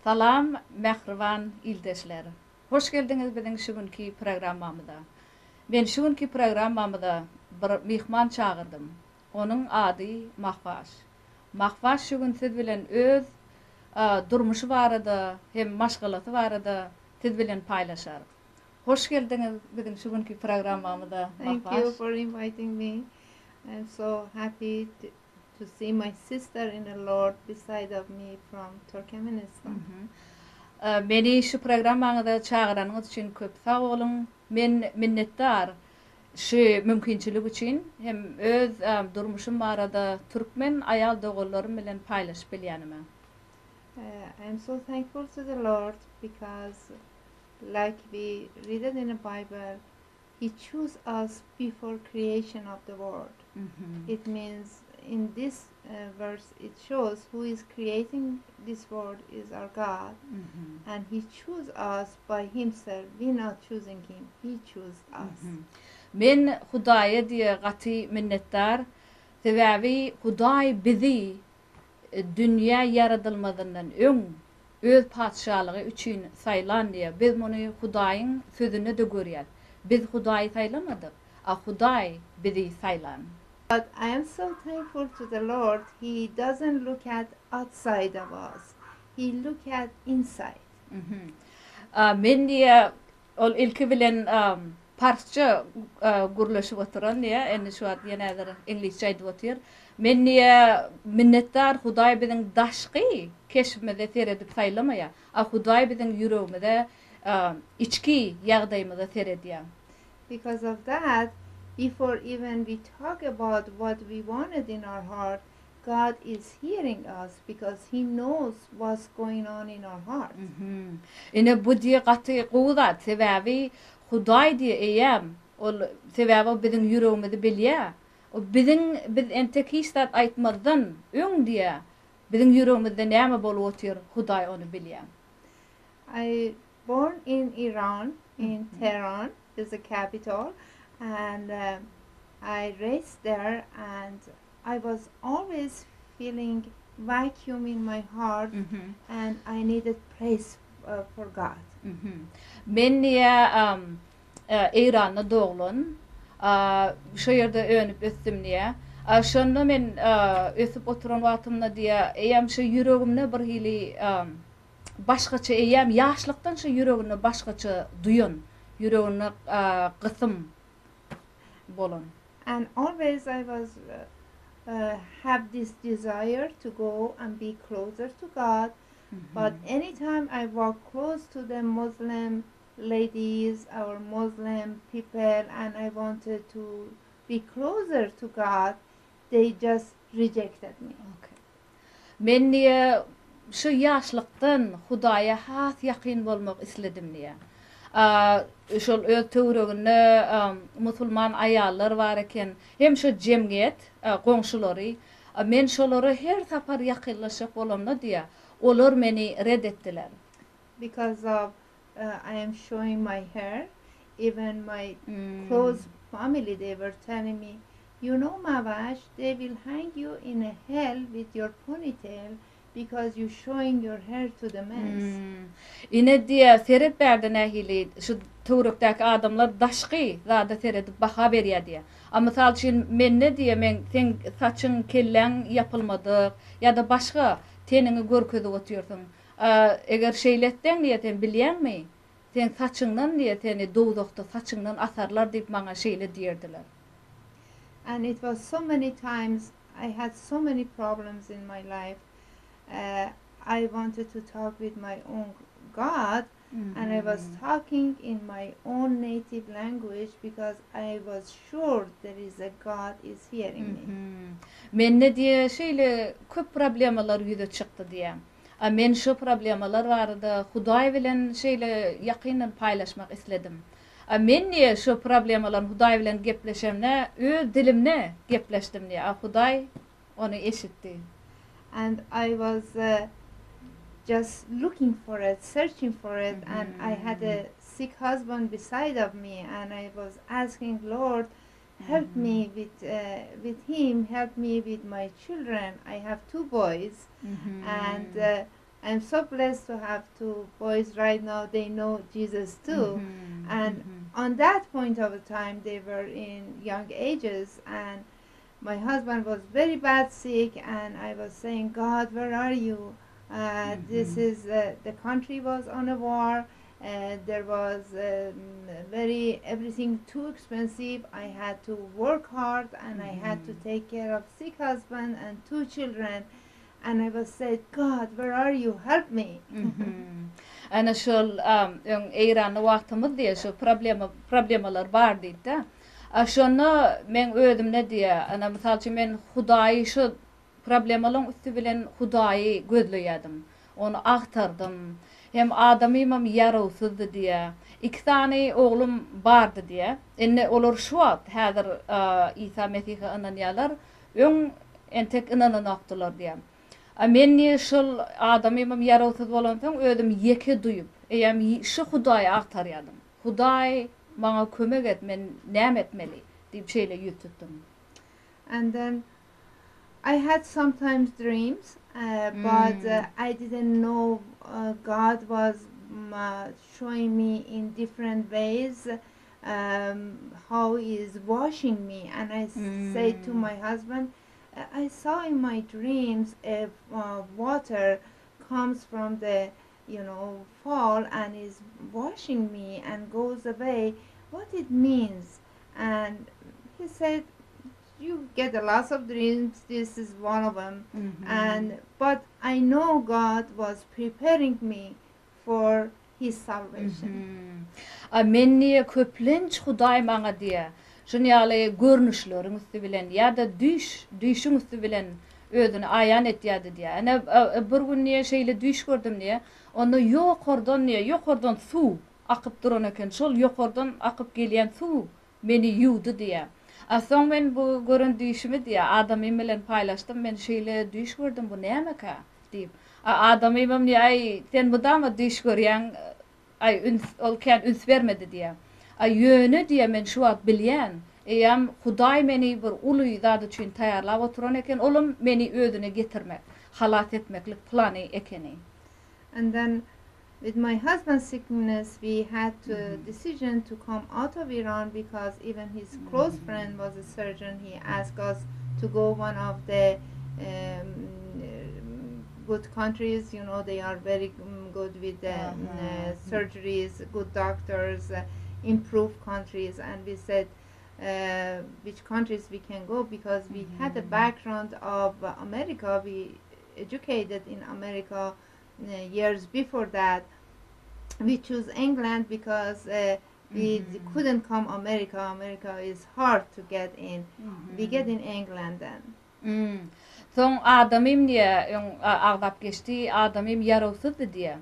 Salam mähriban ildeşler. Hoş geldiňiz biziň şu günki programmamyza. Men şu günki programmamyza bir myhman çagyrdym. Onuň ady Mahwaş. Mahwaş şu gün siz bilen öz durmuşy barada hem maşgalasy barada siz bilen paýlaşar. Hoş geldiňiz biziň şu günki programmamyza Thank you Mahwaş. for inviting me. I'm so happy to, to see my sister in the Lord beside of me from Turkmenistan. Meni şu programmaňyza çagyranyňyz üçin köp sag boluň. Men minnetdar şu mümkinçilik üçin hem öz durmuşym barada türkmen aýal doganlarym bilen paýlaşyp bilýänime. I am so thankful to the Lord because like we read it in the Bible, He chose us before creation of the world. It means in this uh, verse it shows who is creating this world is our God and he chose us by himself. We not choosing him. He chose us. Men Hudaýa diýe gaty minnetdar. Sebäbi Hudaý bizi dünýä ýaradylmazyndan öň öz patyşalygy üçin saýlan diýe. Biz muny Hudaýyň sözünde-de görýäs. Biz Hudaýy saýlamadyk, a Hudaý bizi saýlan. But I am so thankful to the Lord. He doesn't look at outside of us. He look at inside. Men diýe ol ilki bilen parsça gürleşip oturan diýe, indi şu wagt ýene häzir iňlisçe aýdyp otyr. Men diýe minnetdar Hudaý biziň daşky keşbimize seredip saýlamaýar, a Hudaý biziň ýüregimize, içki ýagdaýymyza seredýär. Because of that, before even we talk about what we wanted in our heart, God is hearing us because He knows what's going on in our heart. Ine bu diýe gaty gowy zat, sebäbi Hudaý diýe eýýäm, ol sebäbi ol biziň ýüregimizi bilýär. O biziň biz entek hiç zat aýtmazdan öň diýe, biziň ýüregimizde näme bolup otyr, Hudaý ony bilýär. I born in Iran, in Tehran is the capital, and uh, I raised there, and I was always feeling vacuum in my heart, and I needed place uh, for God. Men diýe Eýranda doglan, şo ýerde önüp ösdüm diýe. Şonda men ösüp oturan wagtymda diýe, eýýäm şo ýüregimde bir hili başgaça eýýäm ýaşlykdan şo ýüreginde başgaça duýan, ýüreginde gysym bolan. And always I was uh, uh, have this desire to go and be closer to God. But anytime I walk close to the Muslim ladies, our Muslim people, and I wanted to be closer to God, they just rejected me. Okay. Men diýe şu ýaşlykdan Hudaýa has ýakyn bolmak isledim diýe. Şol öz töwereginde musulman aýallar bar eken, hem şu jemgyýet, goňşulary. Men şolara her sapar ýakynlaşjak bolamda diýe, olar meni red etdiler. Because of uh, I am showing my hair, even my close family, they were telling me, you know, Mavash, they will hang you in a hell with your ponytail because you're showing your hair to the men. Ine diýe, seret bärde nähili şu töwerekdäki adamlar daşky zada seredip baha berýär diýe. A mysal üçin mende diýe men seň saçyň kelläň ýapylmadyk ýa-da başga teniňi görkezip otyrsyň. A eger şeýle etseň diýe sen bilýäňmi? Sen saçyňdan diýe seni dowzahda saçyňdan asarlar diýip maňa şeýle diýerdiler. And it was so many times I had so many problems in my life. Uh, I wanted to talk with my own God, and I was talking in my own native language because I was sure there is a God is hearing me. Mende diýe şeýle köp problemalar ýüze çykdy diýe. A men şu problemalar barada Hudaý bilen şeýle ýakyndan paýlaşmak isledim. A men diýe şu problemalaryny Hudaý bilen gepleşemde öz dilimde gepleşdim diýe. A Hudaý ony eşitdi. And I was uh, just looking for it, searching for it, and I had a sick husband beside of me, and I was asking, Lord, help me with uh, with him, help me with my children. I have two boys, and uh, I'm so blessed to have two boys right now. They know Jesus too. And on that point of time, they were in young ages, and my husband was very bad sick, and I was saying, God, where are you? Uh, This is uh, the country was on a war. Uh, there was um, very everything too expensive. I had to work hard, and I had to take care of sick husband and two children. And I was said, God, where are you? Help me. Ana şol öň Eýranda wagtymyz diýe şu problema problemalar bar diýdi-de. A şonda meň özümde diýe, ana mysal üçin men Hudaýy şu problemalaryň üsti bilen Hudaýy gözleýärdim. Ony agtardym. Hem adamymam ýarawsyzdy diýe. Iki sany oglum bardy diýe. Indi olar şu wagt häzir Isa Mesihe ynanýarlar. Öň entek ynananokdylar diýe. A men diýe şol adamymam ýarawsyz bolansoň özüm ýeke duýup, eýýäm şu Hudaýy agtarýardym. Hudaý maňa kömek et, men näme etmeli? diýip şeýle ýüz tutdum. And then I had sometimes dreams, uh, but uh, I didn't know uh, God was mm, uh, showing me in different ways um, how He is washing me. And I mm. said to my husband, uh, I saw in my dreams if uh, water comes from the you know fall and is washing me and goes away what it means and he said you get a lot of dreams this is one of them and but i know god was preparing me for his salvation A men diýe köplenç Hudaý maňa diýe, şun ýaly görnüşleriň üsti bilen ýa-da düýş, düýşüň üsti bilen özüni aýan etýärdi diýe. Ene bir gün diýe şeýle düýş gördüm diýe. Onda ýokardan diýe, ýokardan suw akyp duran eken. Şol ýokardan akyp gelýän suw meni ýuwdy diýe. A soň men bu gören düýşümi diýe, adamym bilen paýlaşdym. Men şeýle düýş gördüm, bu nämekä? diýip. A adamymam diýýär, Aý, sen mydama düýş görýäň, aý, üns, ol kän üns bermedi diýýär. A ýöne diýýär, men şu wagt bilýän, eýýäm Hudaý meni bir uly zat üçin taýýarlap oturan eken, olam meni özüne getirmek, halas etmeklik plany ekeni. And then with my husband's sickness, we had to decision to come out of Iran because even his close friend was a surgeon. He asked us to go one of the um, good countries. You know, they are very um, good with the um, uh, surgeries, good doctors, uh, improved countries. And we said uh, which countries we can go because we had a background of uh, America. We educated in America uh, years before that. We choose England because uh, we couldn't come America. America is hard to get in. We get in England then. Soň adamym diýe, öň agzap geçdi, adamym ýarawsyzdy diýe.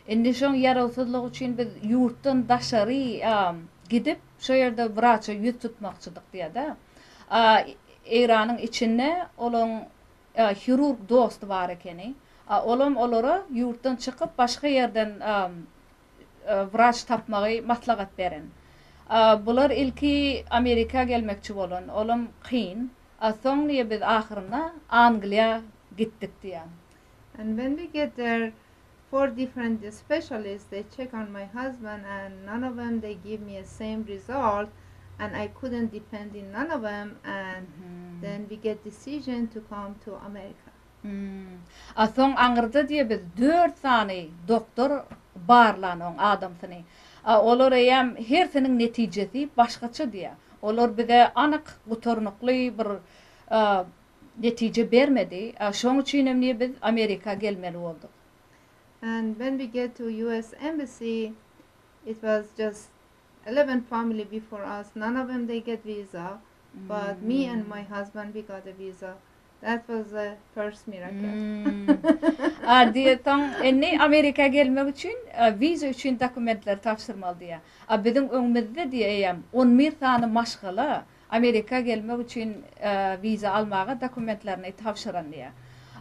Indi şoň ýarawsyzlygy üçin biz ýurtdan daşary gidip, şo ýerde wraça ýüz tutmakçydyk diýe-de. Eýranyň içinde olaň hirurg dosty bar ekeni. Olam olara ýurtdan çykyp başga ýerden wraç tapmagy maslahat beren. Bular ilki Amerika gelmekçi bolan, olam kyn. A soň diýe biz ahyrynda Angliýa gitdik diýýär. And when we get there, four different specialists they check on my husband and none of them they give me a same result and I couldn't depend in none of them and then we get decision to come to America. A soň aňyrda diýe biz dört sany doktor barlan oň adamsyny. A olar eýýäm hersiniň netijesi başgaça diýe. Olar bize anyk gutarnykly bir netije bermedi. A şoň üçinem diýe biz Amerika gelmeli bolduk. And when we get to US embassy it was just 11 family before us none of them they get visa but me and my husband we got a visa that was the first miracle. A diýe soň indi Amerika gelmek üçin wiza üçin dokumentleri tabşyrmaly diýe. A biziň öňümizde diýe eýýäm 11 sany maşgala Amerika gelmek üçin wiza almaga dokumentlerini tabşyran diýe.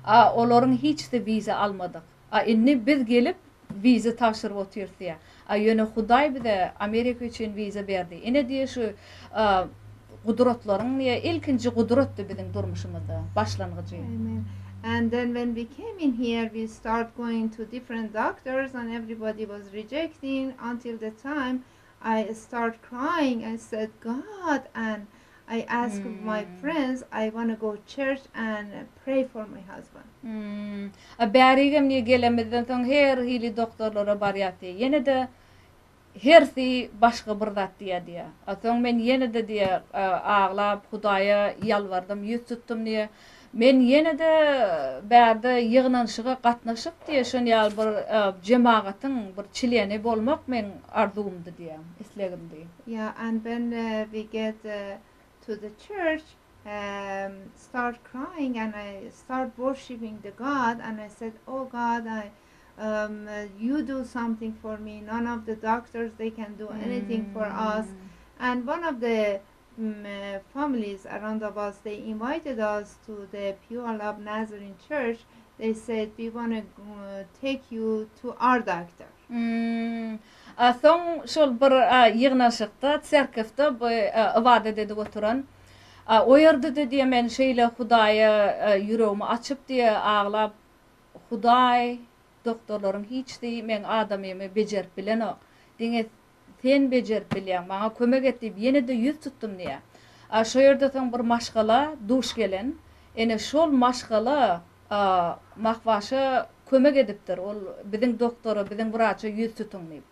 A olaryň hiçisi wiza almadyk. A indi biz gelip wiza tabşyryp otyrys diýe. A ýöne Hudaý bize Amerika üçin wiza berdi. Ine diýe şu gudratlaryň diýe ilkinji gudratdy biziň durmuşymyzda başlangyjy. Amen. And then when we came in here, we start going to different doctors and everybody was rejecting until the time I start crying. I said, God, and I asked my friends, I want to go church and pray for my husband. Hmm. A bärigem diýe gelemizden soň her hili doktorlara barýas diýe. Ýene-de hersi başga bir zat diýýär diýýär. A soň men ýene-de diýýär, aglap Hudaýa ýalbardym, ýüz tutdum diýýär. Men ýene-de bärde ýygnanyşyga gatnaşyp diýýär, şon ýaly bir jemagatyň bir çleni bolmak meň arzuwymdy diýýär, islegimdi. Yeah, and when we get to the church, um, start crying and I start worshiping the God and I said, Oh God, I um, you do something for me. None of the doctors they can do anything for us. And one of the um, uh, families around of us, they invited us to the Pure Love Nazarene Church. They said, we want to uh, take you to our doctor. Hmm. A soň şol bir ýygnanyşykda, tserkewde bu ybadat edip oturan, o ýerde-de diýe men şeýle Hudaýa ýüregimi açyp diýe aglap, Hudaý, doktorlaryň hiçsi meň adamymy bejerip bilenok. Diňe Sen bejerip bilýäň, maňa kömek et diýip ýene-de ýüz tutdum diýýär. A şo ýerde soň bir maşgala duş gelen. Ene şol maşgala Mahwaşa kömek edipdir. Ol biziň doktora, biziň wraça ýüz tutuň diýip.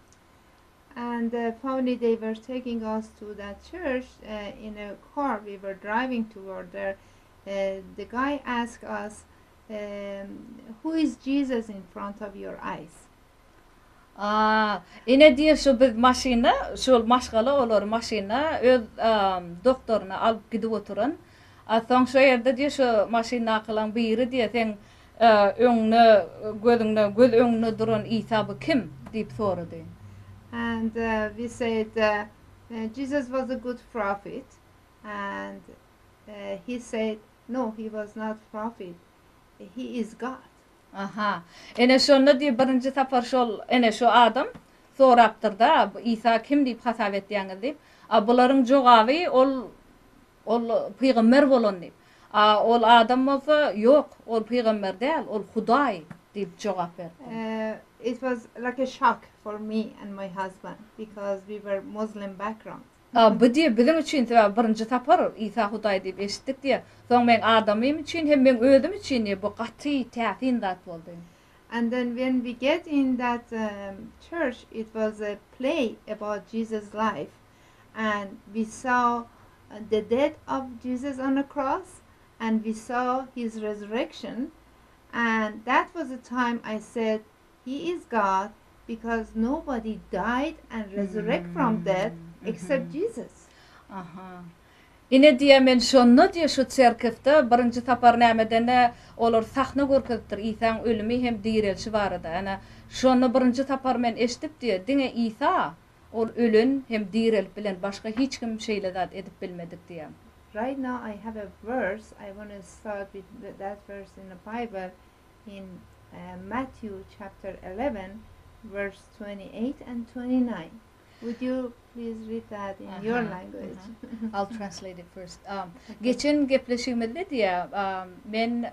And the family they were taking us to that church in a car we were driving toward there. The guy asked us who is Jesus in front of your eyes? A, ine diýe şu biz maşynda, şol maşgala olary maşynda öz doktoryna alyp gidip oturan. A soň şo ýerde diýe şu maşyndakylaň biri diýe seň öňüne gözüňde göz öňünde duran Isa bu kim? diýip sorady. And we said Jesus was a good prophet and he said no he was not prophet he is God. Aha. Ene şonda diýip birinji sapar şol ene şu adam sorapdyrda, bu Isa kim diýip hasap etýäňiz diýip. A bularyň jogaby ol ol pygamber bolan diýip. A ol adam bolsa ýok, ol pygamber däl, ol Hudaý diýip jogap beripdir. It was like a shock for me and my husband because we were Muslim background. A bu diýýär, biziň üçin, sebäbi birinji sapar Isa Hudaý diýip eşitdik diýýär. Soň meň adamym üçin hem meň özüm üçin diýýär, bu gaty täsin zat boldy. And then when we get in that church it was a play about Jesus life and we saw the death of Jesus on the cross and we saw his resurrection and that was the time I said He is God because nobody died and resurrect from death except Jesus. Aha. Ine diýýär men şonda diýýär şu çerkewde birinji sapar nämedende olar sahna görkezipdir Isaň ölümi hem direlşi barada. Ene şonda birinji sapar men eşidip diýýär diňe Isa ol ölen hem direlip bilen başga hiç kim şeýle zat edip bilmedik diýýär. Right now I have a verse I wanna start with that verse in the Bible in Matthew chapter 11 verse 28 and 29. Would you please read that in your language? I'll translate it first. Um, geçen gepleşigimizde diýä, men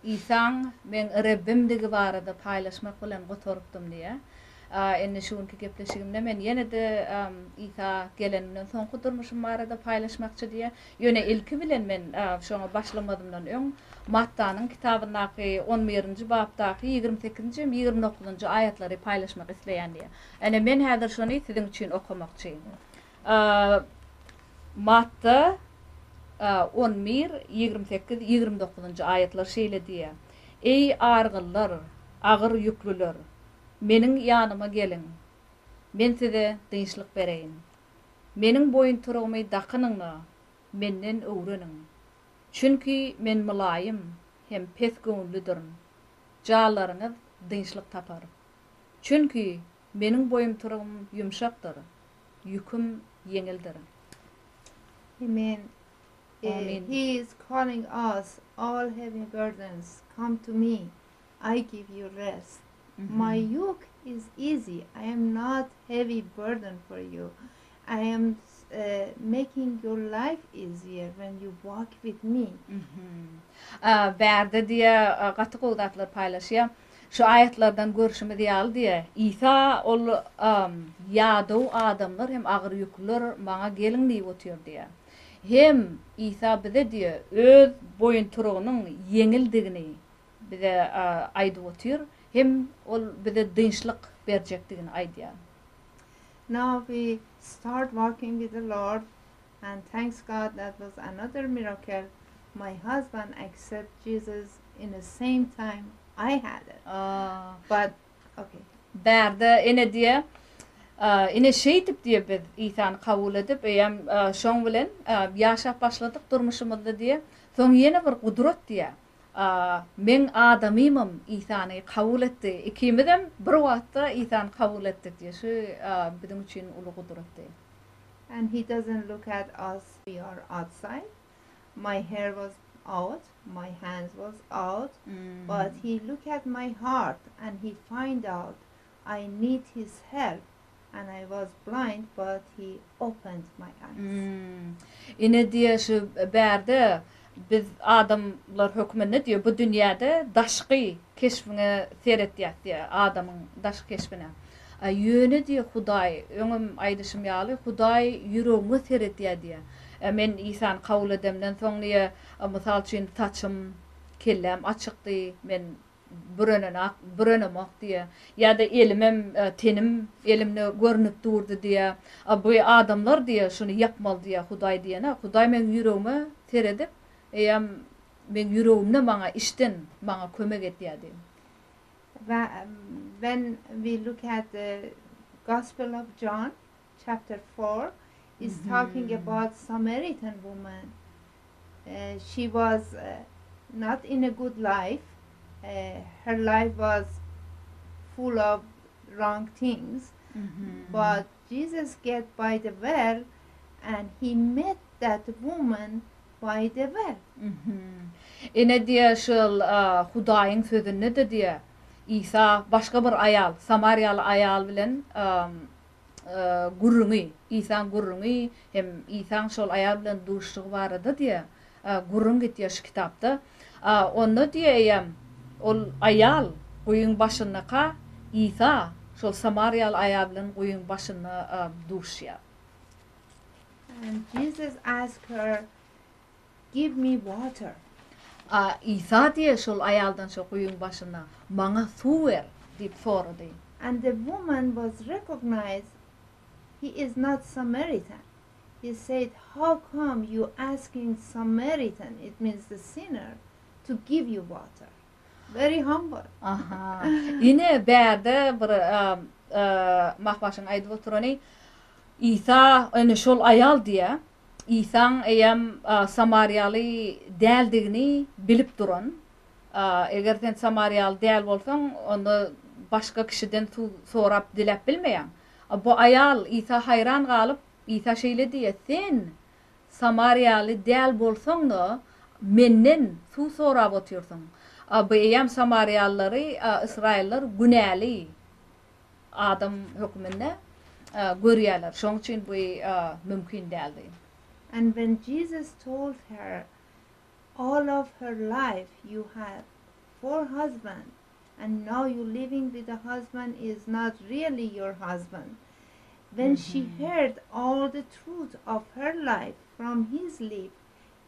Isaň meň Rebbimdigi barada paýlaşmak bilen gutarypdym diýä. Indi şu günki gepleşigimde men ýene-de Isa gelenimden soňky durmuşym barada paýlaşmakçy diýä. Ýöne ilki bilen men şoňa başlamazymdan öň Mattanyň kitabyndaky on birinji bapdaky 28-nji hem 29-njy aýatlary paýlaşmak isleýän diýýär. Ene men häzir şony siziň üçin okamakçy. Matta 11, 28, 29-njy aýatlar şeýle diýýär. Eý argynlar, agyr ýüklüler, meniň ýanyma geliň, men size dynçlyk bereýin. Meniň boýuntyrygymy dakynyň-da, menden öwreniň. Çünki men mylaýym hem pes göwünlidirin. Janlaryňyz dynçlyk tapar. Çünki meniň boýuntyrygym ýumşakdyr, ýüküm ýeňildir. Amen. Amin. He is calling us, all heavy burdens, come to me, I give you rest. My yoke is easy, I am not heavy burden for you. I am. making your life easier when you walk with me. Bärde diýýär, gaty gowy zatlar paýlaşýar. Şu aýatlardan görşümiz ýaly diýýär, Isa ol ýadaw adamlar hem agyr ýüklüler maňa geliň diýip otyr diýýär. Hem Isa bize diýýär, öz boýuntyrygynyň ýeňildigini bize aýdyp otyr, hem ol bize dynçlyk berjekdigini aýdýar. Now we start walking with the Lord and thanks God that was another miracle. My husband accept Jesus in the same time I had it. But okay. Bärde ene diýýär, Ine şeýdip diýýär biz Isany kabul edip, eýýäm şoň bilen ýaşap başladyk durmuşymyzda diýýär. Soň ýene bir gudrat diýýär. Meň adamymam Isany kabul etdi. Ikimizem bir wagtda Isany kabul etdik diýýär. Şu biziň üçin uly gudratdy. And he doesn't look at us we are outside. My hair was out, my hands was out, but he look at my heart and he find out I need his help and I was blind but he opened my eyes. Ine diýýär şu bärde biz adamlar hökmünde diýýär bu dünýäde daşky keşbiňe seretýäs diýýär adamyň daşky keşbine. Ýöne diýýär Hudaý öňem aýdyşym ýaly Hudaý ýüregiňe seredýär diýýär. Men Isany kabul edemden soň diýýär mysal üçin saçym kelläm açykdy men bürenenak, bürenemok diýýär. Ýa-da elimem, tenim elimde görnüp durdy diýýär. A bu adamlar diýýär, şuny ýapmaly diýýär, Hudaý diýenok. Hudaý meň ýüregime seredip, eýýäm meň ýüregimde maňa içden maňa kömek edýär diýýär. When we look at the Gospel of John, chapter 4, is talking about Samaritan woman. She was not in a good life. Her life was full of wrong things. But Jesus get by the well and he met that woman by the well. Ine diýýär şol Hudaýyň sözünde-de diýýär, Isa başga bir aýal, samariýaly aýal bilen gürrüňi, Isaň gürrüňi hem Isaň şol aýal bilen duşuşygy barada diýýär, gürrüň gitýär şu kitapda. Onda diýýär eýýäm ol aýal guýyň başyndaka Isa şol samariýaly aýal bilen guýyň başynda duşýar. And Jesus asked her, Give me water. A Isa diýýär şol aýaldan şo guýyň başynda, Maňa suw ber diýip sorady. And the woman was recognized he is not Samaritan. He said, How come you asking Samaritan, it means the sinner, to give you water? Very humble. Aha. Ine bärde bir Mahwaşyň aýdyp oturany Isa ine şol aýal diýýär. Isaň eýýäm samariýaly däldigini bilip duran. Eger sen samariýaly däl bolsaň, onda başga kişiden suw sorap diläp bilmeýäň. Bu aýal Isa haýran galyp, Isa şeýle diýýär, Sen samariýaly däl bolsaň-da, menden suw sorap otyrsyň. Bu eýýäm samariýalylary ysraýyllar günäli adam hökmünde görýärler. Şonuň üçin bu mümkin däldi. And when Jesus told her, All of her life you had four husband and now you living with a husband is not really your husband. When she heard all the truth of her life from his lip,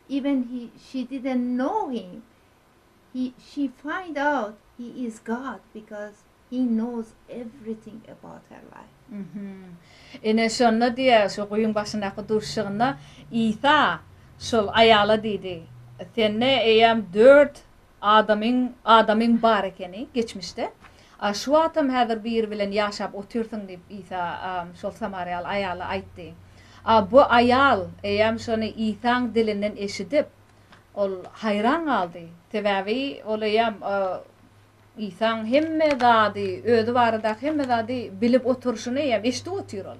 even he, she didn't know him, he, she find out he is God because he knows everything about her life. Ine, şonda diýýär, şo guýyň başyndaky duşuşygynda Isa şol aýala diýdi, Sende eýýäm dört adamyň, adamyň bar ekeni geçmişde. A şu wagtam häzir biri bilen ýaşap otyrsyň diýip, Isa şol samariýaly aýala aýtdy. A bu aýal eýýäm şony Isaň dilinden eşidip, ol haýran galdy. Sebäbi ol eýýäm Isaň hemme zady, özi baradaky hemme zady bilip oturyşyny eýýäm eşidip otyr ol.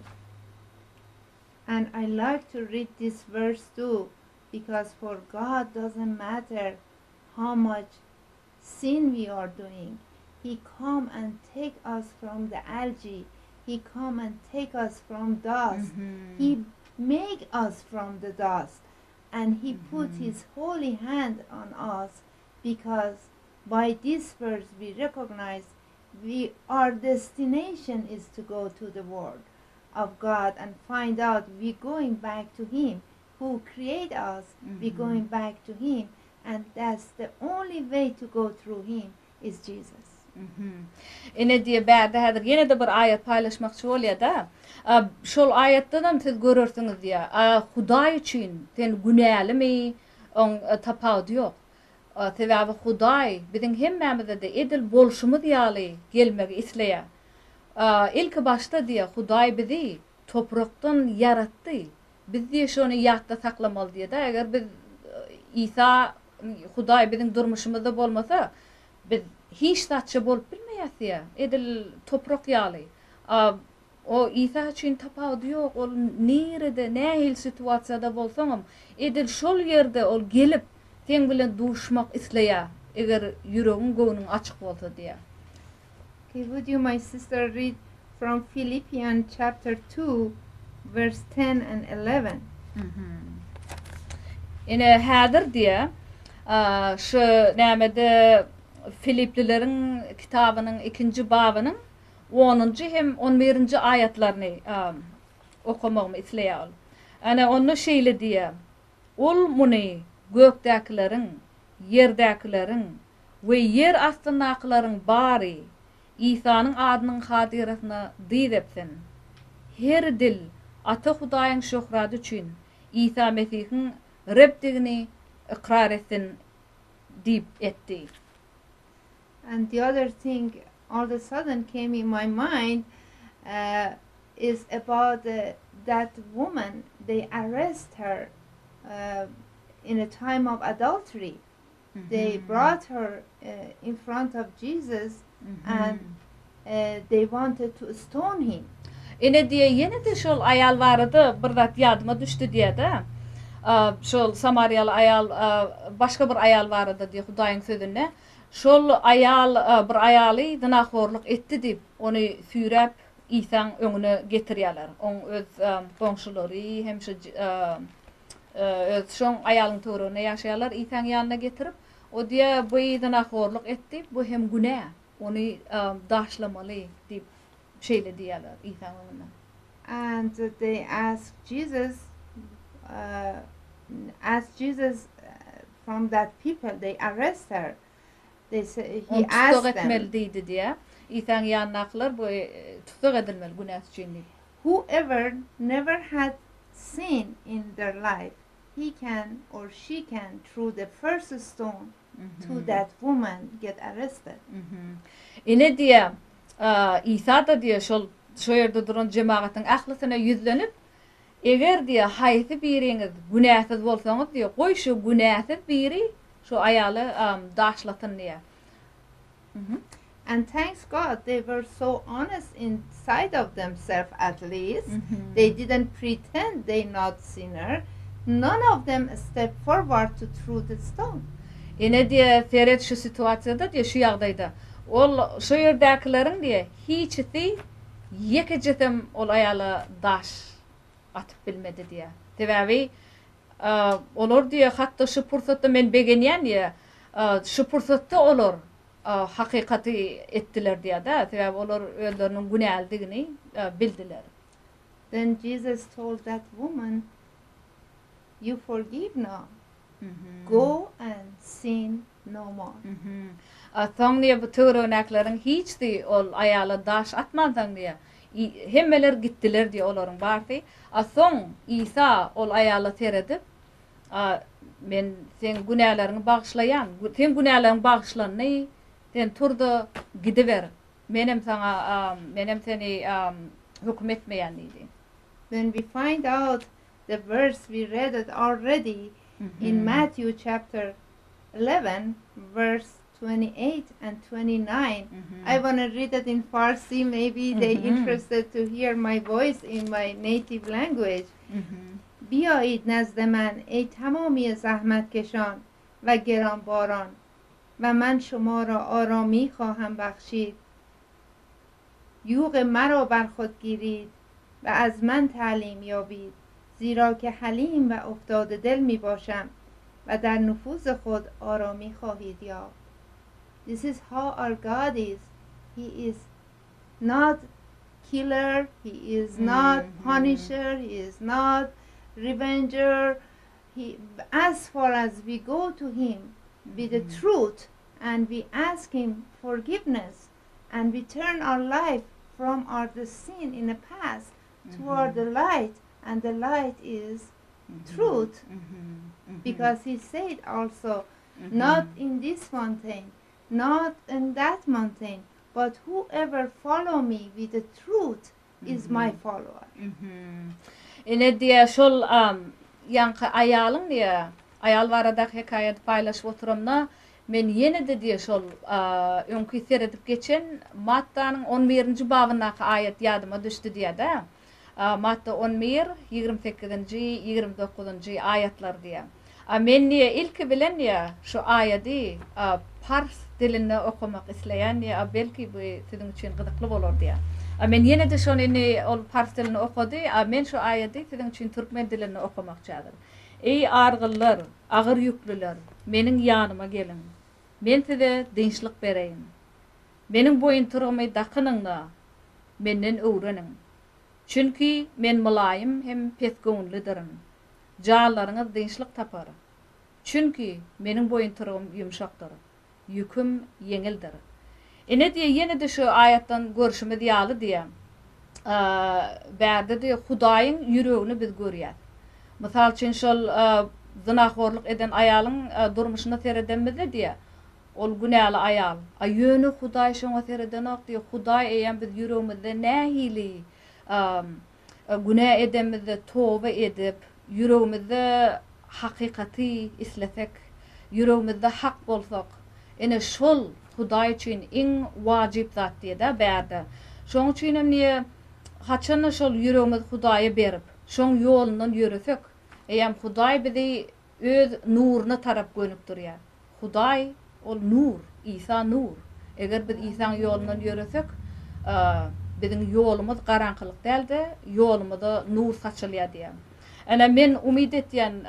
And I like to read this verse too, because for God doesn't matter how much sin we are doing. He come and take us from the algae. He come and take us from dust. He. make us from the dust and he put his holy hand on us because by this verse we recognize we our destination is to go to the word of God and find out we going back to him who create us we going back to him and that's the only way to go through him is Jesus. Ine diýe bärde häzir ýene-de bir aýat paýlaşmakçy bolýa-da. Şol aýatdanam siz görersiňiz diýe. Hudaý üçin sen günälimi, oň tapawudy ýok. Sebäbi Hudaý biziň hemmämize-de edil bolşumyz ýaly gelmegi isleýär. Ilki başda diýe Hudaý bizi toprakdan ýaratdy. Biz diýe şony ýatda saklamaly diýe-de, eger biz Isa Hudaý biziň durmuşymyzda bolmasa, biz hiç zatça bolup bilmeýäs diýe, edil toprak ýaly. A o Isa üçin tapawudy ýok, ol nirede, nähili situasiýada bolsaňam, edil şol ýerde ol gelip, seň bilen duşmak isleýär, eger ýüregiň, göwnüň açyk bolsa diýe. Okay, would you my sister read from Philippians chapter 2 verse 10 and 11? Ine häzir diýe, şu nämede Filiplileriň kitabynyň ikinji babynyň onunjy hem on birinji aýatlaryny okamagymy isleýär ol. Ene onda şeýle diýýär, Ol muny gökdäkileriň, ýerdäkileriň we ýer astyndakylaryň bary Isanyň adynyň hatyrasyna dyz epsin. Her dil Ata Hudaýyň şöhraty üçin Isa Mesihiň Rebdigini ykrar etsin diýip etdi. And the other thing all the sudden came in my mind uh, is about uh, that woman they arrest her uh, in a time of adultery they brought her uh, in front of Jesus and uh, they wanted to stone him. Ine diýe ýene-de şol aýal barada bir zat ýadyma düşdi diýe-de. Şol samariýaly aýal başga bir aýal barada diýe Hudaýyň sözünde. Şol aýal bir aýaly zynahorluk etdi diýip, ony süýräp Isaň öňüne getirýärler. Oň öz goňşulary hem şu öz şoň aýalyň töwereginde ýaşaýarlar Isaň ýanyna getirip, o diýe bu zynahorluk etdi, bu hem günä. Ony daşlamaly diýip şeýle diýýärler Isaň öňünde. And they asked Jesus, uh, asked Jesus from that people, they arrest her. They say, he Ony tussag asked them, etmeli diýdi diýýär. Isaň ýanyndakylar bu tussag edilmeli günäsi üçin diýip. Whoever never had sin in their life, he can or she can throw the first stone to that woman get arrested. Ine diýýär, Isa-da diýýär, şol şo ýerde duran jemagatyň ählisine ýüzlenip, Eger diýýär, haýsy biriňiz günäsiz bolsaňyz diýýär, goý şu günäsiz biri şu aýaly daşlasyn diýýär. And thanks God they were so honest inside of themselves at least. They didn't pretend they not sinner. None of them stepped forward to throw the stone. Ine diýýär, seret şu situasiýada diýýär, şu ýagdaýda. Ol şo ýerdäkileriň diýýär, hiçisi ýekejesem ol aýala daş atyp bilmedi diýýär. Sebäbi olar diýýär, hatda şu pursatda men begenýän diýýär, şu pursatda olar hakykaty etdiler diýýär-de, sebäbi olar özleriniň günälidigini bildiler. Then Jesus told that woman, You forgive now. Go and sin no more. A soň diýýär, bu töweregindäkileriň hiçsi ol aýala daş atmansoň diýýär, hemmeler gitdiler diýýär olaryň barsy. A soň Isa ol aýala seredip, A men seň günäleriňi bagyşlaýan, seň günäleriň bagyşlandy, sen tur-da gidiber, menem saňa, menem seni höküm etmeýän diýdi. When we find out the verse we read it already in Matthew chapter 11 verse 28 and 29. I want to read it in Farsi. Maybe they interested to hear my voice in my native language. بیایید نزد من ای تمامی زحمتکشان و گرانباران و من شما را آرامی خواهم بخشید یوغ مرا بر خود گیرید و از من تعلیم یابید زیرا که حلیم و افتاده دل می باشم و در نفوذ خود آرامی خواهید یافت. This is how our God is. He is not killer, he is not punisher, he is not revenger. He, as far as we go to him with the truth and we ask him forgiveness and we turn our life from our the sin in the past toward the light and the light is truth because he said also not in this mountain not in that mountain but whoever follow me with the truth is my follower. Ine diýýär, şol ýaňky aýalyň diýýär, aýal baradaky hekaýaty paýlaşyp oturamda, men ýene-de diýýär, şol öňki seredip geçen Mattanyň on birinji babyndaky aýat ýadyma düşdi diýýär-de. Matta on bir, 28-nji, 29-njy aýatlar diýýär. A men diýýär, ilki bilen diýýär, şu aýady pars dilinde okamak isleýän diýýär, a belki bu siziň üçin gyzykly bolar diýýär. A men ýene-de şony indi ol pars dilinde okady, a men şu aýady siziň üçin türkmen dilinde okamakçy häzir. Eý argynlar, agyr ýüklüler, meniň ýanyma geliň. Men size dynçlyk bereýin. Meniň boýuntyrygymy dakynyň-da, menden öwreniň. Çünki men mylaýym hem pesgöwünlidirin. Janlaryňyz dynçlyk tapar. Çünki meniň boýuntyrygym ýumşakdyr, ýüküm ýeňildir. Ine diýe, ýene-de şu aýatdan görşümiz ýaly diýe, bärde diýe Hudaýyň ýüregini biz görýäs. Mysal üçin şol zynahorlyk eden aýalyň durmuşyna seredenimizde diýe, ol günäli aýal. A ýöne Hudaý şoňa seredenok diýe, Hudaý eýýäm biz ýüregimizde nähili günä edenimizde toba edip, ýüregimizde hakykaty islesek, ýüregimizde hak bolsak, ine şol Hudaý üçin iň wajyp zat diýe-dä bärde. Şoň üçinem diýe, haçanda şol ýüregimizi Hudaýa berip, şoň ýolundan ýöresek, eýýäm Hudaý bizi Öz nuruna tarap gönükdirýär. Hudaý, ol nur, Isa nur. Eger biz Isaň ýolundan ýöresek, biziň ýolumyz garaňkylyk däl-de, ýolumyza nur saçylýar diýýär. Ene, men umyt etýän,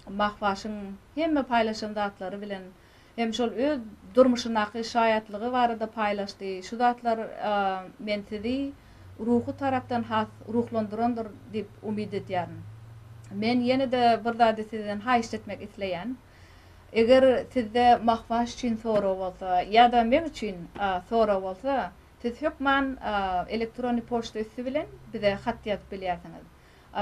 Mahwaşyň hemme paýlaşan zatlary bilen hem şol öz durmuşyndaky şaýatlygy barada paýlaşdy. Şu zatlar men sizi ruhy tarapdan has ruhlandyrandyr diýip umyt edýärin. Men ýene-de bir zady sizden haýyşt etmek isleýän. Eger sizde Mahwaş üçin sorag bolsa ýa-da meň üçin sorag bolsa, siz hökman elektronnyý poçta üsti bilen bize hat ýazyp bilýärsiňiz.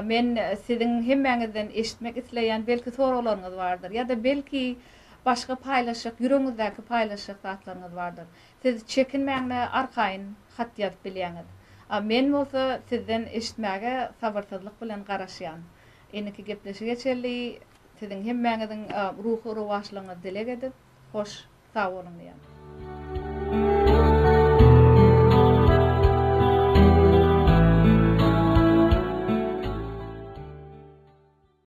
Men siziň hemmäňizden eşitmek isleýän belki soraglaryňyz bardyr ýa-da belki başga paýlaşjak ýüregiňizdäki paýlaşjak zatlaryňyz bardyr. Siz çekinmäň-de arkaýyn hat ýazyp bilýäňiz. A men bolsa sizden eşitmäge sabyrsyzlyk bilen garaşýan. Indiki gepleşige çenli siziň hemmäňiziň ruhy rowaçlygyňyzy dileg edip, hoş sag boluň diýýän.